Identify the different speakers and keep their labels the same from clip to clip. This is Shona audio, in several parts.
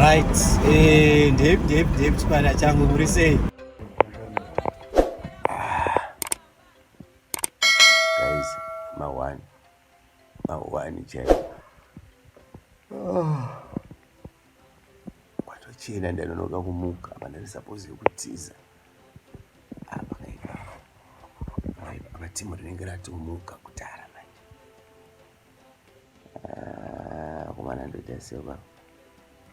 Speaker 1: Right, eh, ndep ndep ndep chipanda changu muri sei?
Speaker 2: Guys, ma1 ma1 chaiwo. Oh. Kwatochena ndanonoka kumuka apa ndari suppose yekutiza. Apa kaipa. Apa timu rinenge ratomuka kudhara manje. Ah, akomana ndoita sei baba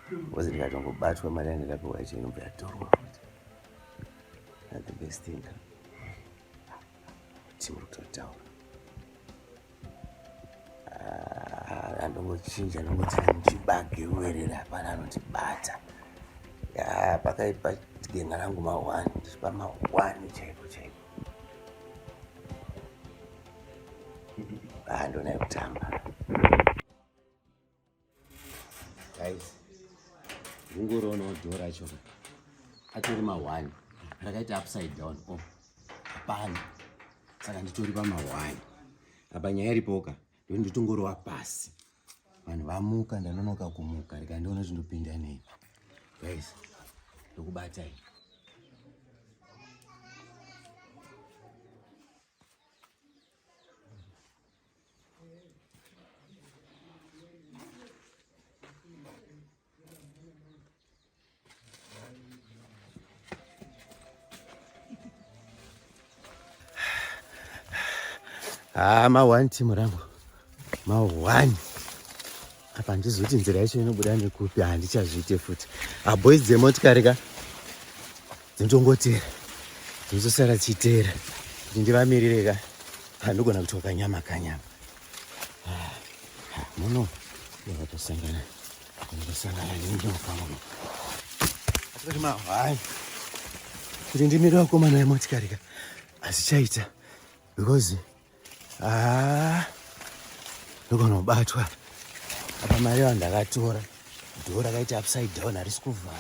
Speaker 2: because ndikatongobatwa mari yandakapiwa yacho inobva yatorwa futi. Not the best thing. Timu kutotaura. Ah, andongochinja ndongoti muchibage ruwerera hapana anondibata. Ya pakaipa genga rangu ma1 ndiri pama1 chaipo chaipo. Ah, ndona yekutamba. Guys, ndingoroonawo dhoo racho atori ma1 rakaita upside down. Oh, hapana. Saka nditori pama1 apa. Nyaya iripoka ndoti nditongorova pasi, vanhu vamuka, ndanonoka kumuka, rikandiona kuti ndopinda nei. Guys, ndokubatai. Ah, ma1 timu rangu ma1 apa. Handizoti nzira yacho inobuda nekupi, handichazviite futi. Aboys dzemotikari ka dzinotongotera, dzinotosara dzichiteera kuti ndivamirire ka, handogona kuti wakanyama kanyama muno ndakatosangana ndosangana nenyoka muno. Asi mahwai kuti ndimire vakomana vemotikari ka hazvichaita because ah, ndogona kubatwa apa. Mari yavanhu ndakatora, dhoo rakaita upside down, harisi kuvhara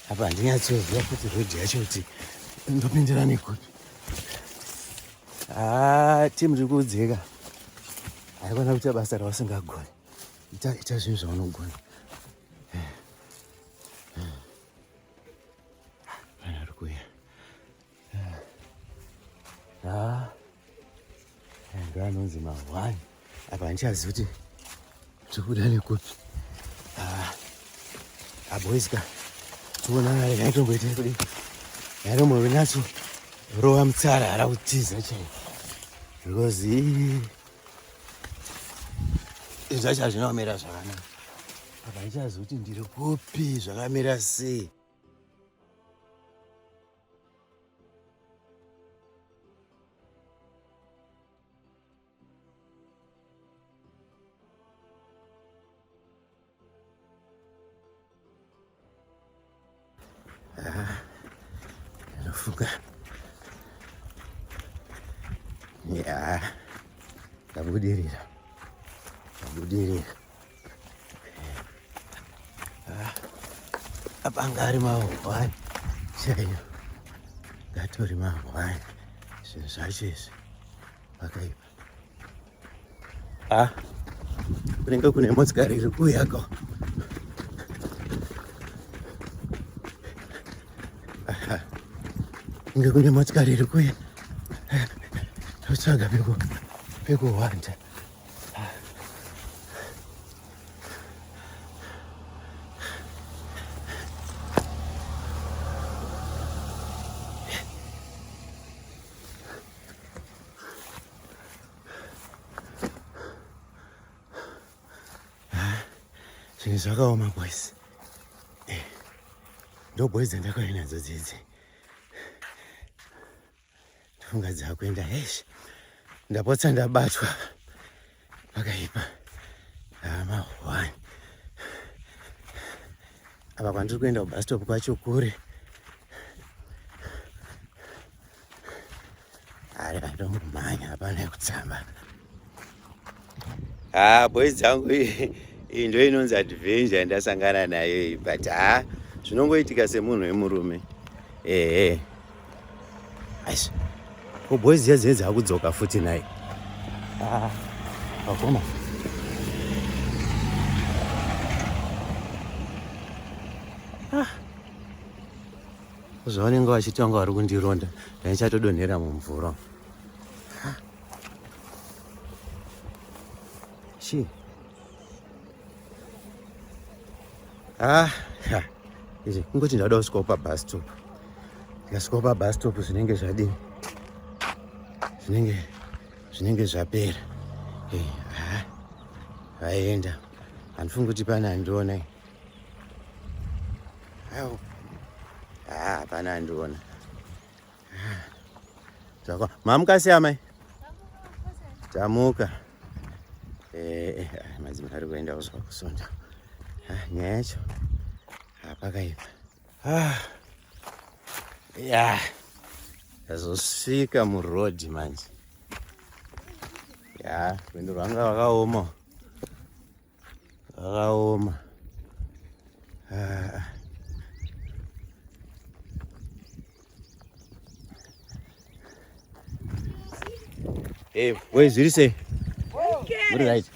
Speaker 2: apa. Handinyatsoziva futi road yacho kuti ndopindira nekupi. Ah, timu tiri kuudzika, haikona kuita basa rausingagoni. Ita, ita zvinhu zvaunogona. Vanhu vari kuuya. Ah, ndo anonzi ma1 apa. Handichazivi kuti tiri kuda nekupi. Ah, aboys ka, tionana. Yaitomboita kudii, yaitombonyatso rova mutsara hara kutiza chaiyo because izvi zvacho hazvina kumira zvakanaka apa. Handichazivi kuti ndiri kupi, zvakamira sei. Ndinofunga ya ndabudirira, ndabudirira. Apa anga ari mahwani chaiyo, ngatori mahwani zvinhu zvacho izvi, pakaipa. Ah, kunenge kune motikari iri kuuyako. Kunge kune motikari iri kuuya, totsvaga pekuhwanda. Zvinhu zvakaoma, boys. Ndo boys dzandakauya nadzo dzidzi, ndofunga dzakuenda. Hesh, ndapotsa ndabatwa, pakaipa. Mahwani apa. Kwandiri kuenda kubus stop kwacho kure. Ari andomumhanya, hapana yekutsamba. Ah, boys dzangu, iyi ndo inonzi adventure yandasangana nayo iyi, but ha, zvinongoitika semunhu wemurume. Ehe, aish, ko boys dziya dzinenge dzakudzoka futi naye. Ah, vakoma. Zvavanenge vachiti vanga vari kundironda, ndaichatodonhera mumvura. Chii? Ah, ha. Izvi kungoti ndauda kusvikawo pabus stop. Ndikasvikawo pabus stop zvinenge zvadini? Zvinenge zvapera. Hey, ah. Vaenda. Handifungi kuti pane andiona. Au. Ah, hapana andiona. Zvakwa. Mamuka sei amai? Tamuka. Eh, madzimai ari kuenda kuzwa kusonda. Ah, nyaya yacho. Ah, pakaipa. Ah. Yeah. Ndazosvika muroad manje. Ya, rwendo rwanga rwakaoma. Rwakaoma. Ah. Hey, we zviri sei? Muri right?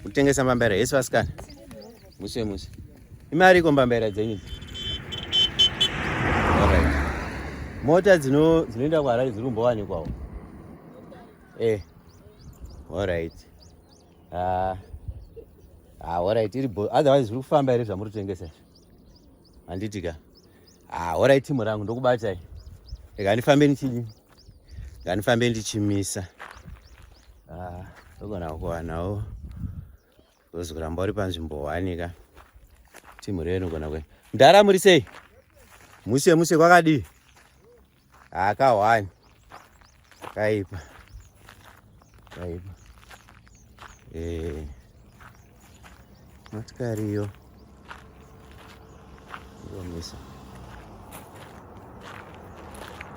Speaker 2: Kutengesa mbambaira yese vasikana. Muse muse. Imari iko mbambaira dzenyu idzi? Alright. Mota dzinoenda kuHarare dziri kumbowanikwawo. Eh. Alright. Ah. Ah, alright, iri bo. Otherwise zviri kufamba here zvamuri kutengesa izvi? Handiti ka. Ah, alright timu rangu ndokubatai. Rega ndifambe ndichidini? Ngandifambe ndichimisa. Ah, ndogona kuwanawo. Because kuramba uri panzvimbo one ka. Timu reyo inogona kuenda. Mdara muri sei? Mushe mushe kwakadii? Ah, ka one. Kaipa. Kaipa. Eh. Motikari iyo. Ngomisa.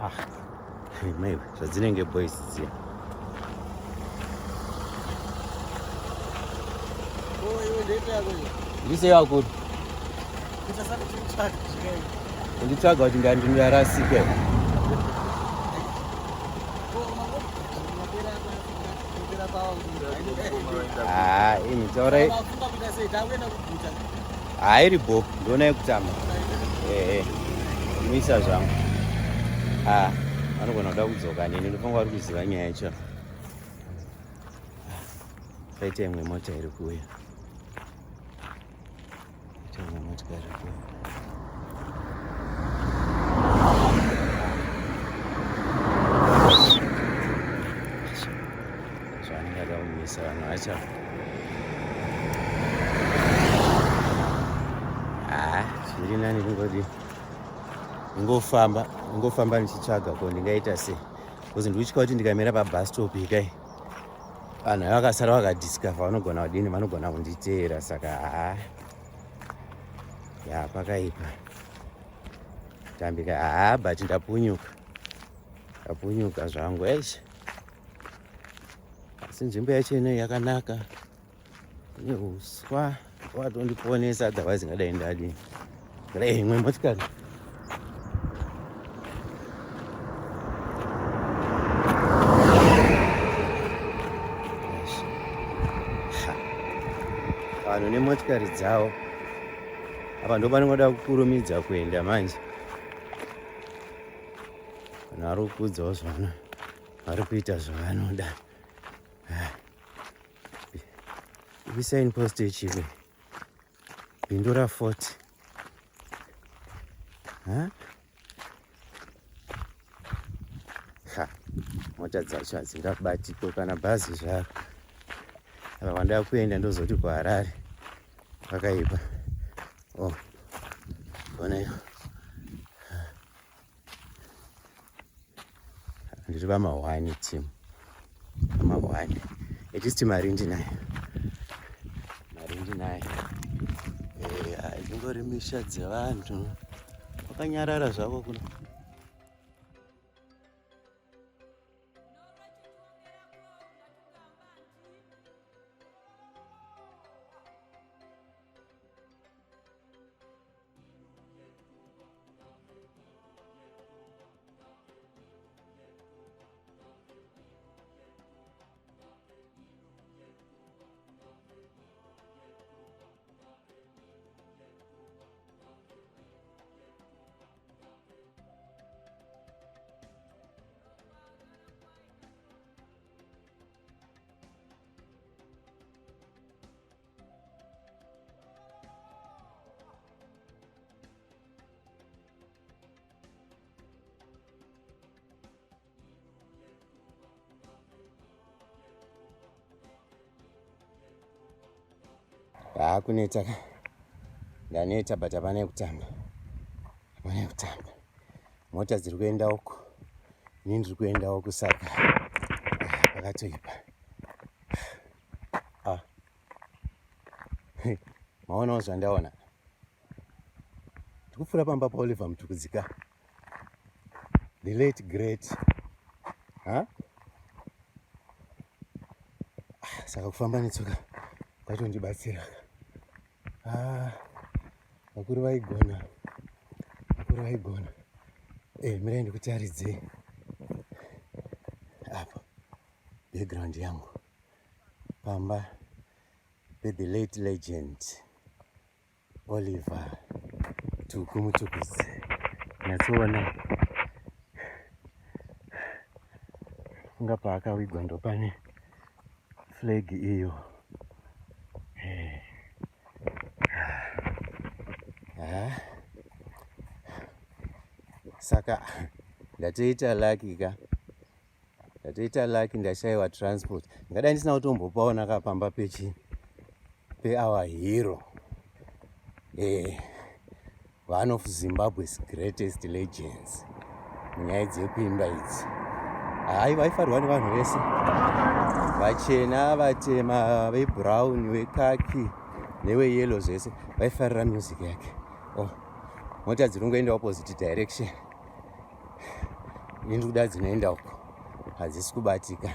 Speaker 2: Ah. Mai, zvadzinenge boys dziya. Ndisei vakuru. Kunditsvaga kuti ndarasika. Ah, imi taurai. Ah, iri bho, ndoona yekutamba. Eh, misa zvangu. Ah, vanogona kuda kudzoka neni, ndofunga vari kuziva nyaya yacho. Paita imwe mota iri kuuya. Paita imwe mota iri kuuya. Zvaanenge ada kumisa vanhu vacho. Ah, zviri nani kungoti ngofamba ndichitsvaga ko ndingaita sei because ndikutya kuti ndikamira pabus stop ikai vanhu vaya vakasara vakadiscover vanogona kudini, vanogona kunditeera. Saka haa, ya pakaipa tambika. Haa, but ndapunyuka zvangu. Eish, asi nzvimbo yacho ino yakanaka, ine uswa watondiponesa, otherwise ngadai ndadini. Imwe motikari. Vanhu nemotikari dzavo apa ndo panongoda kukurumidza kuenda manje. Vanhu vari kukudzawo zvavano vari kuita zvavanoda. Isign post yechive Bindura 40. Ha? Ha. Mota dzacho hadzingabatiko kana bhazi zvaro. Apa kwandava kuenda ndozoti kuHarare. Pakaipa. Oh. Ona iyo. Ndiri pamahwani team. Pamahwani. At least mari ndinayo. Mari ndinayo. Eh, dzingori misha dzevanhu. Wakanyarara zvako kuno. Haakuneta ka, ndaneta, but hapana yekutamba, hapana yekutamba. Mota dziri kuenda uko, ini ndiri kuenda uko, saka pakatoipa. Ah. Maonawo zvandaona, ndikupfuura pamba paOliver Mutukudzika, the late great. Ha, saka kufamba netsoka kwatondibatsira. Ah, vakuru vaigona, vakuru vaigona. Mirai ndikutaridzei apa background yangu, pamba pethe late legend Oliver Tuku Mutukudzi. Nyatsoona funga paakawigwa, ndopane flag iyo. Ah. Saka ndatoita lucky ka, ndatoita lucky, ndashayiwa transport. Ndingadai ndisina kutombopaona ka pamba pechi peour hero, one of Zimbabwe's greatest legends munyaya dzekuimba idzi. Hai, vaifarwa nevanhu vese, vachena, vatema, vebrown, vekaki neveyellow, zvese vaifarira music yake. Oh, mota dziri kungoenda opposite direction, ini ndiri kuda dzinoenda uko, hadzisi kubatika.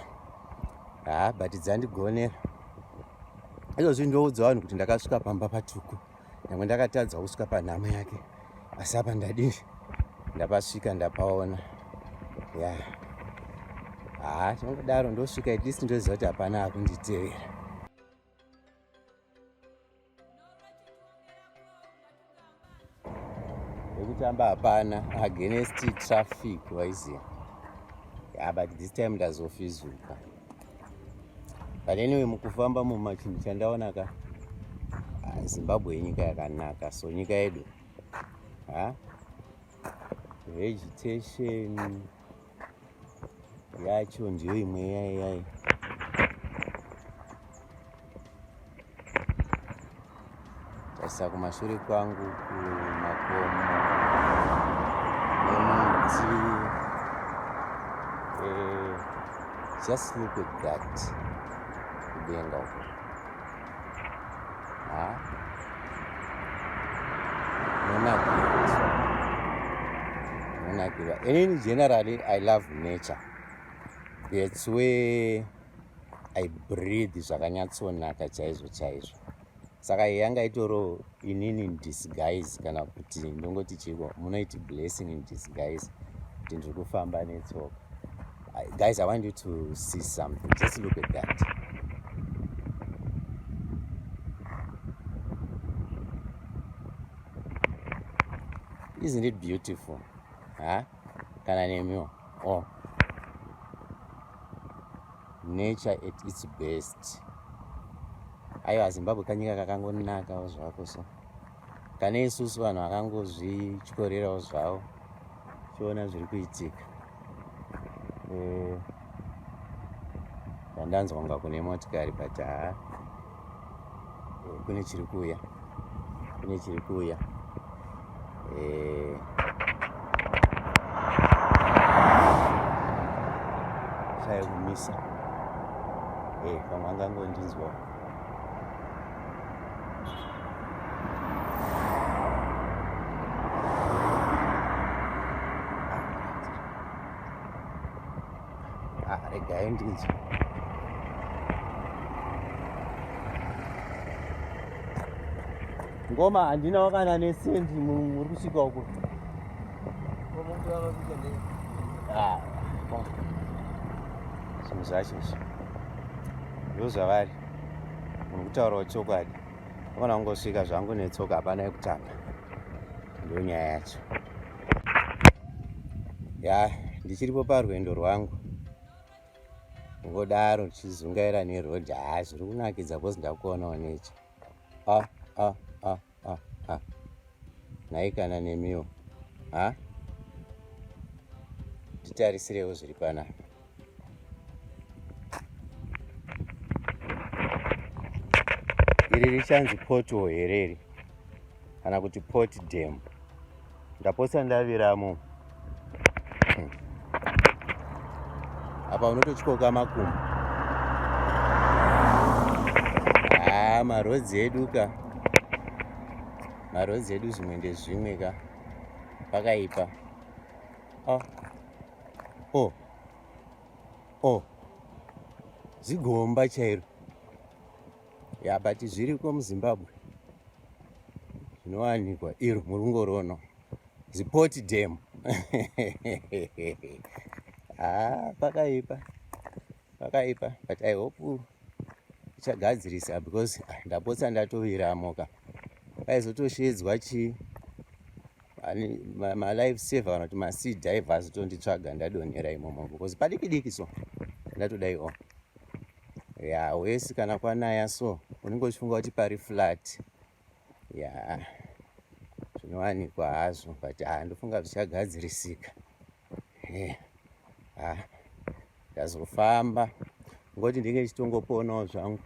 Speaker 2: Ha, but dzandigonera. Izvozvi ndoudza vanhu kuti ndakasvika pamba paTuku, nyangwe ndakatadza kusvika panhamo yake, asi apa ndadii, ndapasvika, ndapaona. Ya, ha, tinongodaro, ndosvika, at least ndoziva kuti hapana akunditevera. Yekutamba hapana, against traffic waiziva. Yeah, but this time ndazofizuka. But anyway, mukufamba mumachinhu chandaona ka, ah, Zimbabwe inyika yakanaka. So nyika yedu, ha, vegetation yacho ndiyo imwe yai yai. Tarisa kumashure kwangu, kumakomo nemuti. Just look at that, kudenga uko. Ha, unonakirwa, unonakirwa. Inini generally I love nature. That's where I breathe zvakanyatsonaka chaizvo chaizvo. Saka iyi yanga itoro inini in disguise, kana kuti ndongoti chiko munoiti blessing in disguise, kuti ndiri kufamba netsoka. Guys, I want you to see something. Just look at that. Isn't it beautiful? Ha, kana nemiwo. Oh, nature at its best. Aiwa, Zimbabwe kanyika kakangonakawo zvako. So kane isusu vanhu vakangozvityorerawo zvavo, chiona zviri kuitika. Ndandanzwa kunga kune motikari, but haa, kune chiri kuuya, kune chiri kuuya. Shaye kumisa. Pamwe angangondinzwa. Ah, regai ndinzwe. Ngoma handina wakana nesendi, muri kusvika uko. Ah, zvinhu zvacho izvi ndo zvavari muri kutaurawo chokwadi. Akona kungosvika zvangu netsoka, hapana yekutamba, ndo nyaya yacho. Ya, ndichiripo parwendo rwangu, ngodaro ndichizungaira neroad. Ha, zviri kunakidza because ndakuonawo necha. Ah, ah, ah, ah, ah. Nhai, kana nemiwo. Ha, titarisirewo zviri panapa. Iri richanzi pothole here iri kana kuti pot dam. Ndapotsa ndaviramo. Apa unototyoka makumbo. Haa marodzi edu ka. Marodzi edu zvimwe ndezvimwe ka. Pakaipa. Oh. Oh. Oh. Zigomba chairo. Ya but zviriko muZimbabwe. Zvinowanikwa iro murungorono. Zipoti dam. Ah, pakaipa. Pakaipa but I hope ichagadzirisa because ah, ndapotsa ndatoviramo ka. Paizotosheedzwa chii? Malife saver kana kuti masea diver azotonditsvaga ndadonhera imomo because padiki diki so ndatodai o ya wesi kana kwanaya so unenge uchifunga kuti pari flat ya zvinowanikwa hazvo but ha ndofunga zvichagadzirisika. Ha ndazofamba ngoti ndinge ndichitongoponawo zvangu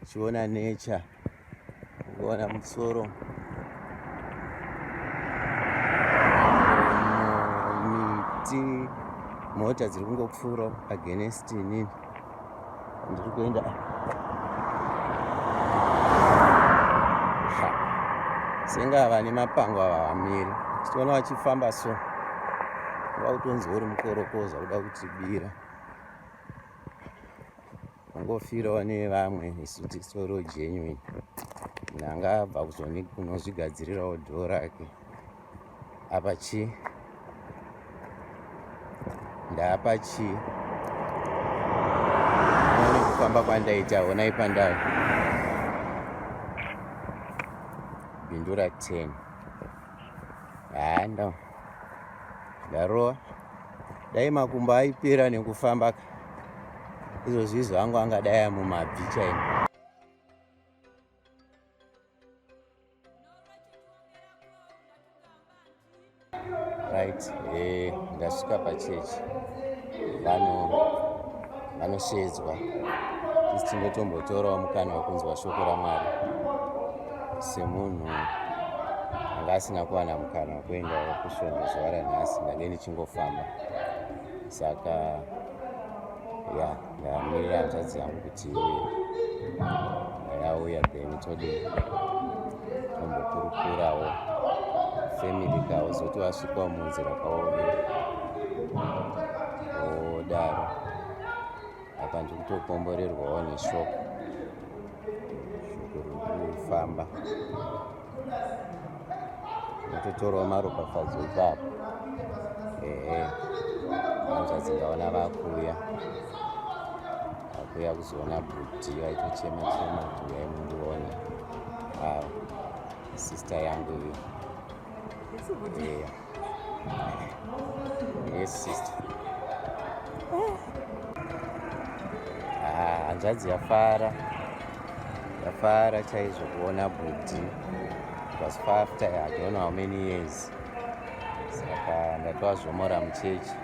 Speaker 2: chiona nature kuona musoro miti mota dziri kungopfuura against inini ndiri kuenda. Senga vane mapango ava vamiri tichiona vachifamba so vakutonzi uri mukorokoza kuda kutibira vangofirawo nevamwe isu tisoro genuine. Munhu anga abva kunozvigadzirirawo dhoo rake apa chii ndapa chii one kufamba kwandaita honai pandai Bindura 10 haa ndarova dai makumbo aipera nekufamba izvozvi izvo angu angadai mumabvi chaimo. Right, ndasvika pachechi vanoshedzwa isi tindotombotorawo mukana wekunzwa shoko raMwari semunhu anga asina kuwana mukana wekuendawo kusvondo zuva ranhasi ndange ndichingofamba saka ya ndamirira hanzvadzi yangu kuti iuye yauya then todii tombokurukurawo family kawo zoti wasvikawo munzira kaode odaro apa ndiri kutokomborerwawo neshoko shoko riri kufamba ndototorawo maropafadzo ipapo ehe hanzvadzi ndaona vakuuya vakuuya kuzoona bhudhi vaitochema chema kuti uyai mundione avo sister yangu iyo. Yeah. Yes sister. Ah, hanzvadzi yafara yafara chaizvo kuona bhudhi. It was after I don't know how many years. Saka ndatovazvomora muchechi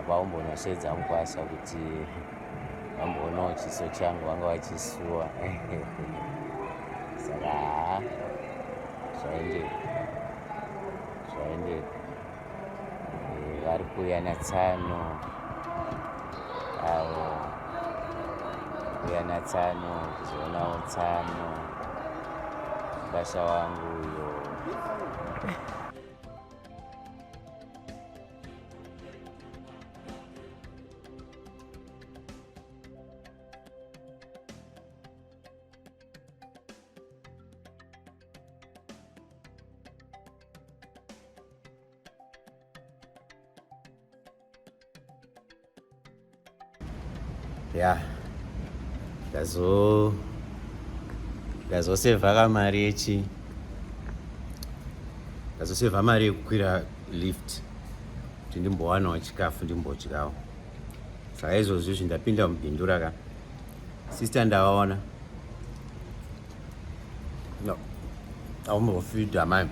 Speaker 2: vaumbonoshedza mukwasha kuti vamboonawo chiso changu vanga vachisuwa. Saka haa zvaendeka zvaendeka. Vari kuuya natsano avo kuuya natsano kuzoonawo tsano mukwasha wangu uyo. Ya ndazosevha kamari yechi ndazosevha mari yekukwira lift kuti ndimbowanawo chikafu ndimbodyawo. Saka izvozvi izvi ndapinda mubindu raka sister ndavaona no aumbofidha mai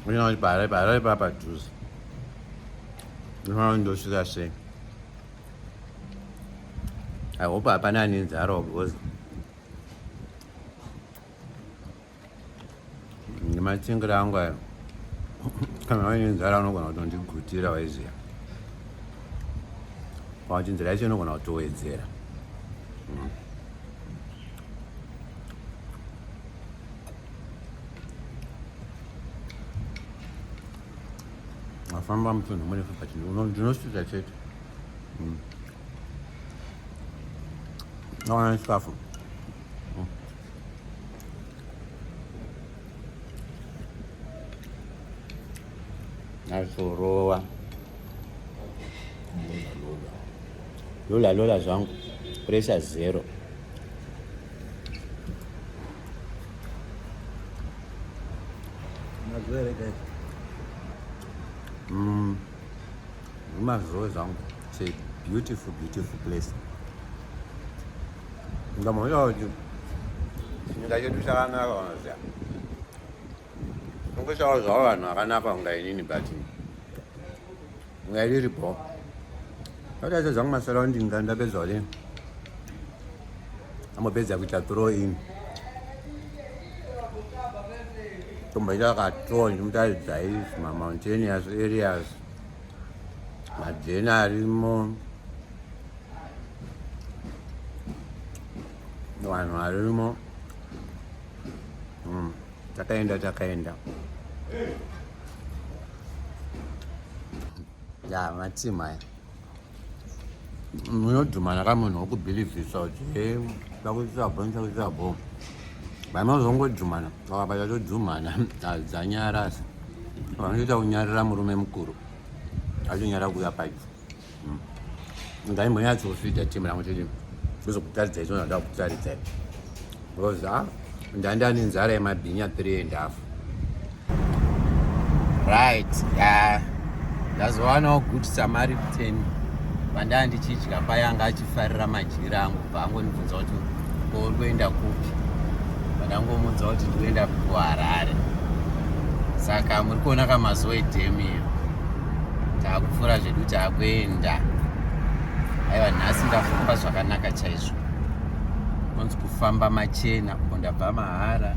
Speaker 2: unoona kuti pari pari pa padhuze ndinoona kuti ndosvika sei. I hope hapana ane nzarawo because Nematsengero angu ayo kana vaine nzara unogona kutondigutira waiziya pakuti nzira yacho inogona kutowedzera. Afamba mutunhu murefu but ndinosvika chete. Nawana chikafu. Nazorova. Lola lola zvangu. Pressure zero.
Speaker 1: Mazuva here guys?
Speaker 2: Mazuva zvangu. It's a beautiful, beautiful place. Ndamoya kuti chinyika chedu chakanaka unoziva. Ungochawo zvavo vanhu vakanaka kunga inini but kunga iriri bho. Ndataita zvangu masurrounding nga ndapedza kudini. Ambopedza kuita throw in. Tomboita kato ndimutaridzai mamountainous areas. Majena arimo. Vanhu varimo. Takaenda takaenda. Ya matima aya. Munodhumana ka munhu wokubhilivhisa kuti he takuitira bho takuitira bho. Vanozongodhumana vakabata todhumana dzanyara asi vanoita kunyarira murume mukuru achonyara kuuya padyo. Ndaimbonyatsofida timu rangu chete kuzokutaridzai zvinoda kutaridzai because ndandane nzara yemabhinya 3 and half. Right, yeah. Ndazowanawo good Samaritan pandaa ndichidya paya anga achifarira madyiro angu paangondibvunza kuti ko uri kuenda kupi, pandangomudza kuti ndikuenda kuHarare. Saka muri kuona kamazuva edhemu iyo taakupfuura zvedu taakuenda. Aiwa nhasi ndafamba zvakanaka chaizvo, onzi kufamba machena uko ndabva mahara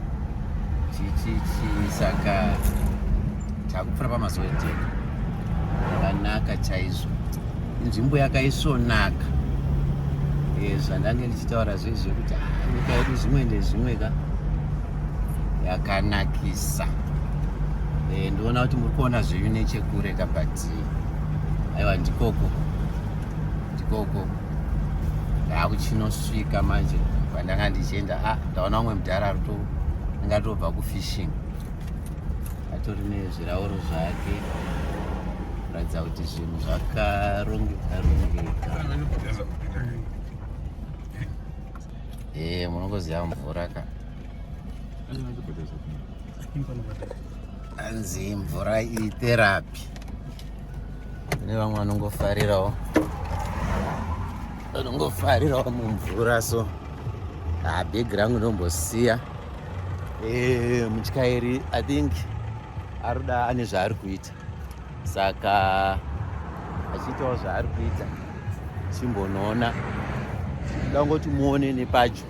Speaker 2: chichichi. Saka takupfuura pamazuva edhemu yakanaka chaizvo, inzvimbo yakaisvonaka. Zvandange ndichitaura zvezve kuti nyika yedu zvimwe ndezvimwe ka yakanakisa. Ndinoona kuti muri kuona zvenyu nechekure ka, but aiwa ndikoko ndikoko ndakuchinosvika manje pandanga ndichienda. Ndaona umwe mudhara anga atobva kufishing, atori nezvirauro zvake kuratidza kuti zvinhu zvakarongeka rongeka. Munongoziva mvura ka, anzi mvura itherapy. Kune vamwe vanongofarirawo mumvura, so bhegi rangu ndombosiya. Mutyairi I think aruda ane zvaari kuita, saka achiitawo zvaari kuita chimbonoona ndangoti muone nepadyo.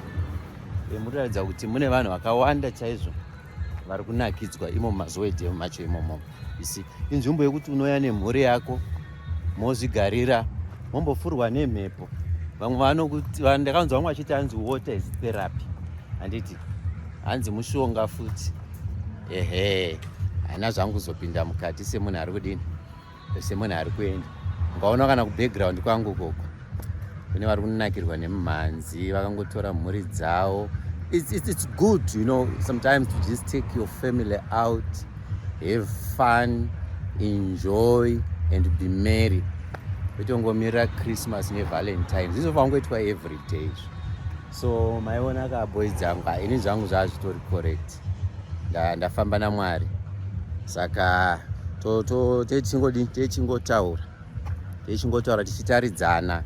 Speaker 2: Munoratidza kuti mune vanhu vakawanda chaizvo vari kunakidzwa imo mumazuva edhemu macho imomo. Isi inzvimbo yekuti unouya nemhuri yako mozvigarira mombofurwa nemhepo. Vamwe vanokuti ndakanzwa vamwe vachiti hanzi water is therapy, handiti hanzi mushonga futi. Ehe, haina zvangu kuzopinda mukati semunhu ari kudini, semunhu ari kuenda. Ukaona kana kubackground kwangu ukoko kune vari kunakirwa nemumhanzi vakangotora mhuri dzavo. It's good, you know, sometimes to just take your family out, have fun, enjoy and be merry. Kutongomirira Christmas neValentine zvizofanira kungoitwa every day. So maiona ka boys dzangu, ini zvangu zvazvitori correct. Ndafamba naMwari, saka techingodini techingotaura techingotaura tichitaridzana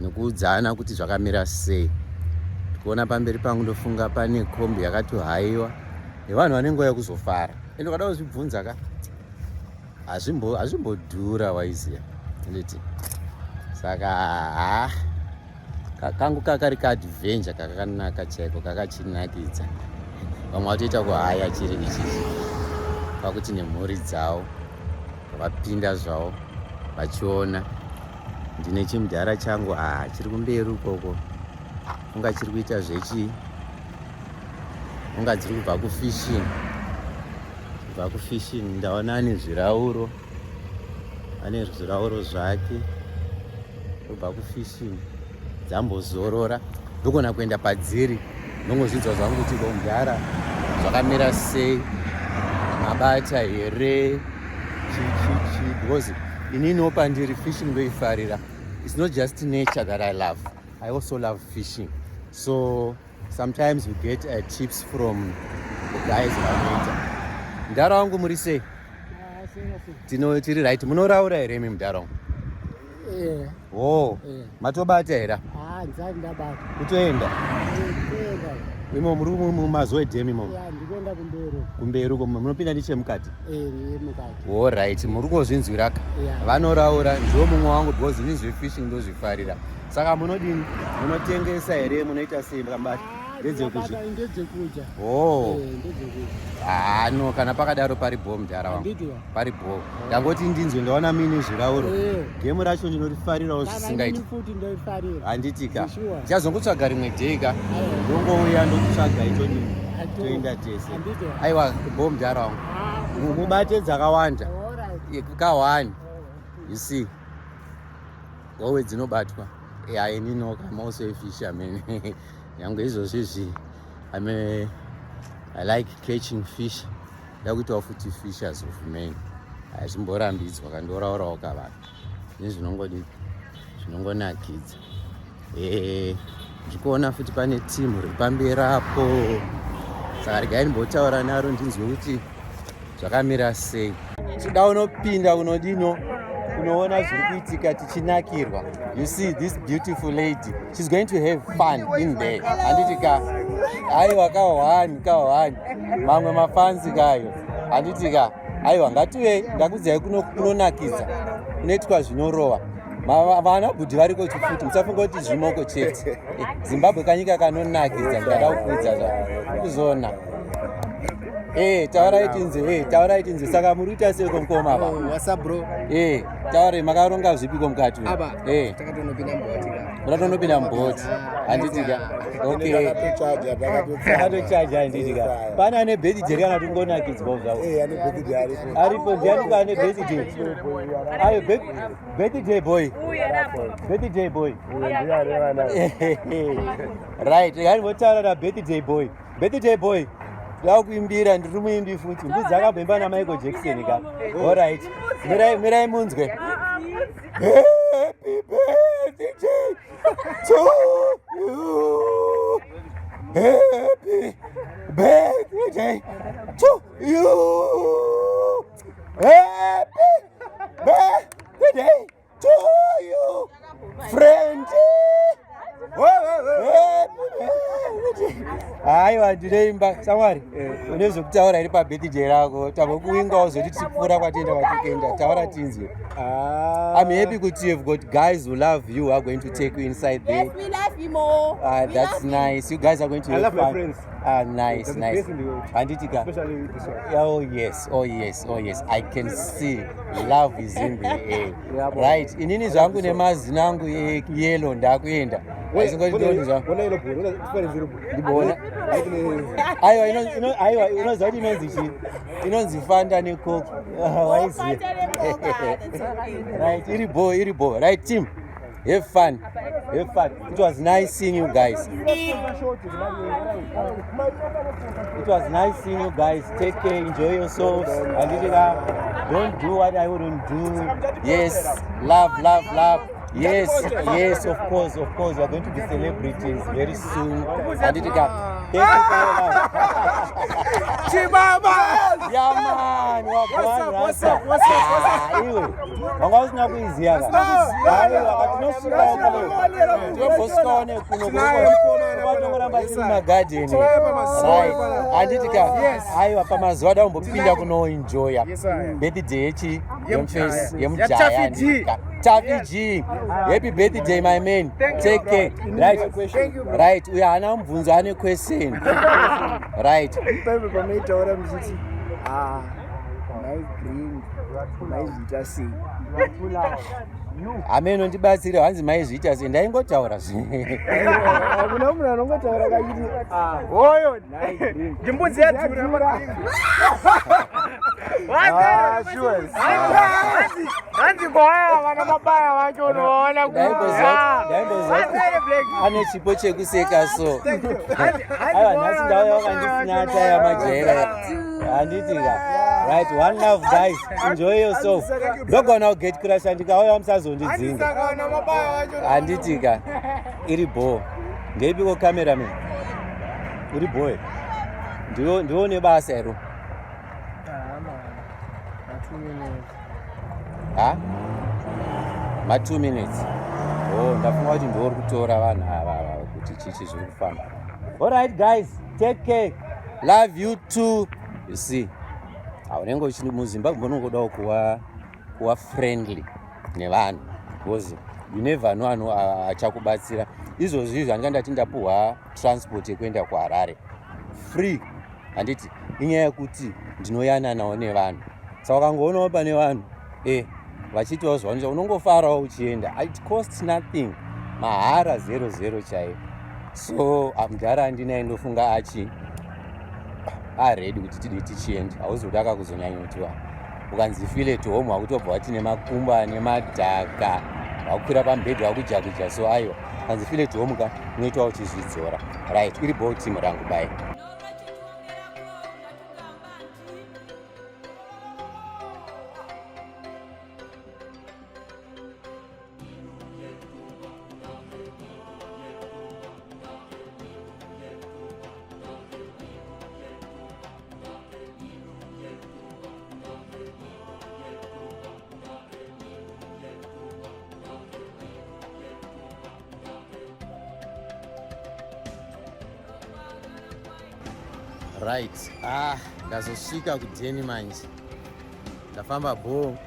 Speaker 2: nekuudzana kuti zvakamira sei. Ndikuona pamberi pangu ndofunga pane kombi yakatohaiwa nevanhu vane nguva yekuzofara. Ende ukada kuzvibvunza ka, hazvimbodhura waiziya nditi. Saka ha kangu kakari kaadventure kakanaka chaiko, kakachinakidza. Vamwe vatoita kuhaya chiri ichichi. Kwakuti nemhuri dzavo vapinda zvavo vachiona. Ndine chimudhara changu ah, chiri kumberi ukoko, unga chiri kuita zvechii, unga dziri kubva kufishing, kubva kufishing. Ndaona ane zvirauro, ane zvirauro zvake kubva kufishing, dzambozorora. Ndogona kuenda padziri ndongozvinzwa zvangu kuti komudhara zvakamira sei, mabata here, chichichi, because ininiwo pandiri fishing ndoifarira. It's not just nature that I love, I also love fishing. So sometimes we get tips from the guys vanoita. Mudhara wangu, muri sei? Tino tiri right. Munoraura here imi, mudhara wangu?
Speaker 3: Eh.
Speaker 2: Oh, matobata here?
Speaker 3: Ah, ndisati ndabata.
Speaker 2: Kutoenda?
Speaker 3: Kuenda.
Speaker 2: Imo muri mumazoe dam imomo?
Speaker 3: Ya, ndikuenda kumberi.
Speaker 2: Kumberi uko munopinda nechemukati?
Speaker 3: Eh, mukati.
Speaker 2: Alright, muri kuzvinzwiraka.
Speaker 3: Yeah.
Speaker 2: Vanoraura ndiwo mumwe wangu because ini zvefishing ndozvifarira. Saka munodini, munotengesa here, munoita sei mukabata? Ndedzekudya?
Speaker 3: Ndedzekudya.
Speaker 2: Oh.
Speaker 3: Eh, ndedzekudya.
Speaker 2: Ah, no, kana pakadaro pari bho, mudhara wangu.
Speaker 3: Handiti wa?
Speaker 2: Pari bho. Ndangoti ndinzwe, ndaona muine zvirauro. Gemu racho ndinorifarirawo
Speaker 3: Kana
Speaker 2: zvisingaiti.
Speaker 3: inini futi ndoifarira.
Speaker 2: Handitika?
Speaker 3: Sure.
Speaker 2: Ndichazongotsvaga rimwe day ka.
Speaker 3: Aiwa.
Speaker 2: Ndongouya ndokutsvaga itodini,
Speaker 3: Ato.
Speaker 2: toenda tese.
Speaker 3: Handiti wa?
Speaker 2: Aiwa, bho, mudhara wangu.
Speaker 3: Ah,
Speaker 2: Mubate dzakawanda.
Speaker 3: alright.
Speaker 2: Ka1, you see, hove dzinobatwa. Yeah, inini I'm also a fisherman. Yangu izvozvo izvi, I like catching fish. Ndakuitawo futi fishers of men, hazvimborambidzwa, kandoraurawo kavanhu nezvinongodi zvinongonakidza. Ndikuona futi pane timu riri pamberi apo, saka regai ndimbotaura naro ndinzwe kuti zvakamira sei. Tida unopinda unodino unoona zviri kuitika tichinakirwa. You see this beautiful lady, she's going to have fun in there, handiti ka? Aiwa, ka1 ka1, mamwe mafansi kayo, handiti ka? Aiwa, ngative ndakudzai kunonakidza, kunoitwa zvinorova. Vana bhudhi variko chifuti, musafunga kuti zvimoko chete. Zimbabwe kanyika kanonakidza, ndada kukuudza zva kuzona. Taurai tinzwe, taurai tinzwe. Saka muri kuita seiko, mukoma va?
Speaker 4: What's up, bro?
Speaker 2: Taurai, makaronga zvipiko mukati umu?
Speaker 4: Apa takatonopinda mubhoti ka.
Speaker 2: Muratonopinda mubhoti, handiti ka? Okay, takatochaja, handiti ka? Pane ane birthday kana tingonakidzwawo zvavo aripo? Ndianiko ane birthday? Ayo, birthday boy, birthday boy. Right, regai na birthday boy. Birthday boy, ndakuimbira, ndiri muimbi futi. Mbudzi akamboimba naMichael Jackson ka. Alright, mirai, mirai munzwe. Happy birthday to you, happy birthday to you, happy birthday to you, friend. Haiwa, ndinoimba shamwari. Une zvekutaura iri pabirthday rako? Tambokuingawo zvoti tichipfuura kwatienda kwatikuenda. Taura tinzwe. I'm happy kuti you've got guys who love you, who are going to take you inside there.
Speaker 5: Yes, we love you more.
Speaker 2: Ah,
Speaker 5: We
Speaker 2: that's
Speaker 5: love you.
Speaker 2: nice. You guys are going to
Speaker 6: I
Speaker 2: have
Speaker 6: love my
Speaker 2: fun.
Speaker 6: friends.
Speaker 2: Ah, nice,
Speaker 6: They're the
Speaker 2: nice.
Speaker 6: best in the world.
Speaker 2: Handiti ka?
Speaker 6: Especially this one.
Speaker 2: Oh yes, oh yes, oh yes. I can see love is in the air.
Speaker 6: Yeah, boy.
Speaker 2: Right. Inini zvangu nemazino angu eyellow ndakuenda. Aisingoti ndoni zvangu.
Speaker 6: Ona ilo bhora, ona difference iripo.
Speaker 2: Ndibona. Aiwa, aiwa, unoziva kuti inonzi chii? Inonzi Fanta neCoke. Waiziva.
Speaker 5: Fanta neCoke, ah, that's okay.
Speaker 2: Right, iri bo, iri bo. Right, team. Have fun. Have fun. It was nice seeing you guys. It was nice seeing you guys. Take care, enjoy yourselves. And don't do what I wouldn't do. Yes, love, love, love. Yes, of course, of course. We are going to be celebrities very soon. And thank you for your love.
Speaker 6: Chibaba!
Speaker 2: Yeah, man.
Speaker 6: What's up, what's up, what's up, what's up?
Speaker 2: Ah, iwe wanga usina kuiziya ka? Aiwa, tinosvikawo kuno, tinobvosvikawo nekuno kwatongoramba tiri mumagadheni. Right, handiti ka? Aiwa, pamazuva da kumbopinda kunoenjoya birthday yechi yemufesi yemujaya, handiti ka? Tafi G, happy birthday, my man. Take care. Right, right. Uyo haana mubvunzo, ane question. Right.
Speaker 4: Paipe pamaitaura muchiti, ah,
Speaker 6: Nhai Green, maizviita sei?
Speaker 2: Hameno, ndibatsire. Hanzi maizviita sei? Ndaingotaura zve.
Speaker 6: Hakuna munhu anongotaura kachiti ah,
Speaker 7: Oyo,
Speaker 6: nhai Green.
Speaker 7: ndimbudzi yadhura.
Speaker 6: Ah, sure.
Speaker 7: Hanzi kwaya vana mabaya vacho unoona.
Speaker 2: Ndaimboziva ane chipo chekuseka, so aiwa, nhasi ndauya wakandisina taya majaira, handiti ka? Right, one love, guys, enjoy yourself. Ndogona kugate crasha, ndikauya musazondidzinga, handiti ka? Iri bho. Ndeipiko cameraman? Uri boy, ndiwo nebasa iro.
Speaker 6: Ah, man. 2 minutes.
Speaker 2: Ha, ma 2 minutes. Oh, ndafunga kuti ndiwo uri kutora vanhu ava ava kuti chichi zviri kufamba. Alright guys, take care, love you too. You see, haunenge uchi muZimbabwe unongodawo kuva friendly nevanhu because you never know ano achakubatsira. Izvozvi izvi handinga ndati ndapuhwa transport yekuenda kuHarare free, handiti? Inyaya yekuti ndinoyananawo nevanhu, saka ukangoonawo pane vanhu vachiitawo zvavanoita, unongofarawo uchienda. It costs nothing, mahara, zero zero chaiyo. So mudhara andinaye ndofunga achi aready kuti tidi tichienda. Hauzi akakuzonyanyotiwa ukanzi feel at home, wakutobva wati nemakumba nemadhaka, wakukwira pamubhedha, wakujakuja. So aiwa, kanzi feel at home ka, unoitawo uchizvidzora. Right, iri ball team rangu, bye.
Speaker 5: N'olwekyo twongerako nga tugamba nti
Speaker 2: Right, ah, ndazosvika kudheni manje. Ndafamba bho,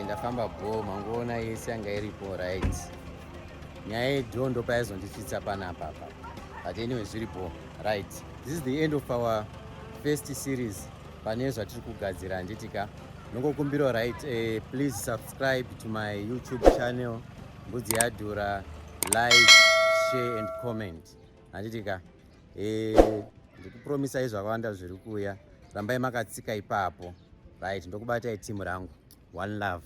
Speaker 2: ndafamba bho. Mangoona yese yanga iripo. Right, nyaya yedhoo ndopayaizondisvitsa panapa apa, but anyway, zviripo. Right, this is the end of our first series pane zvatiri kugadzira, handiti ka? Nongokumbirawo, right, please subscribe to my YouTube channel, Mbudzi Yadhura. Like, share and comment, handiti ka? Ndikupromisai zvakawanda zviri kuuya. Rambai makatsika ipapo. Right, ndokubatai, timu rangu. One love.